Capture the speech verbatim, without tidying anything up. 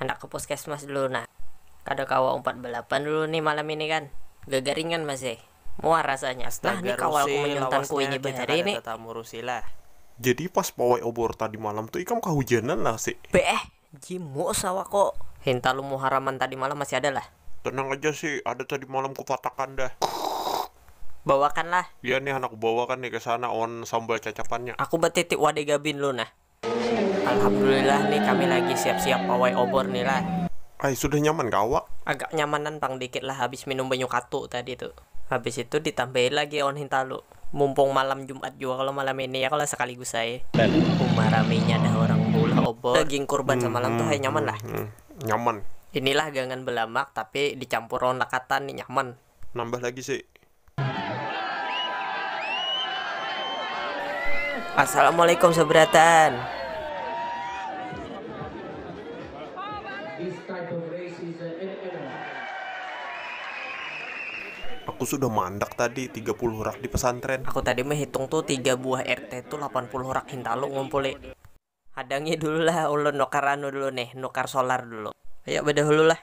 Handak ke puskesmas dulu nah. Kada kawa umpat balapan dulu nih malam ini kan. Gagaringan masih. Muar rasanya. Nah, nih kawalku manyuntanku ini bahari nih. Jadi pas pawai obor tadi malam tuh ikam kahujanan lah sih. Beh, jimu sawako. Hintalu muharaman tadi malam masih ada lah. Tenang aja sih, ada tadi malam kupatakan dah. Bawakan lah. Iya nih anak bawakan nih ke sana on sambal cacapannya. Aku batitik wadai gabin lu nah. Alhamdulillah nih kami lagi siap-siap pawai obor nih lah. Ai sudah nyaman kah awak? Agak nyamanan pang dikit lah habis minum banyu katu tadi tu. Habis itu ditambahi lagi awan hintalu. Mumpung malam Jumat jua kalo malam ini ya kalo sakaligus ai. Uma raminya dah orang beulah obor. Daging kurban samalam tu hai nyaman lah. Nyaman. Inilah gangan belamak tapi dicampur lawan lakatan ni nyaman. Nambah lagi sih. Assalamualaikum seberatan. Aku sudah mandak tadi tiga puluh rak di pesantren. Aku tadi menghitung tuh tiga buah R T tuh delapan puluh rak hintalu ngumpuli. Hadangi dulu lah ulun nukar anu dulu nih, nukar solar dulu. Ayo badahulu lah.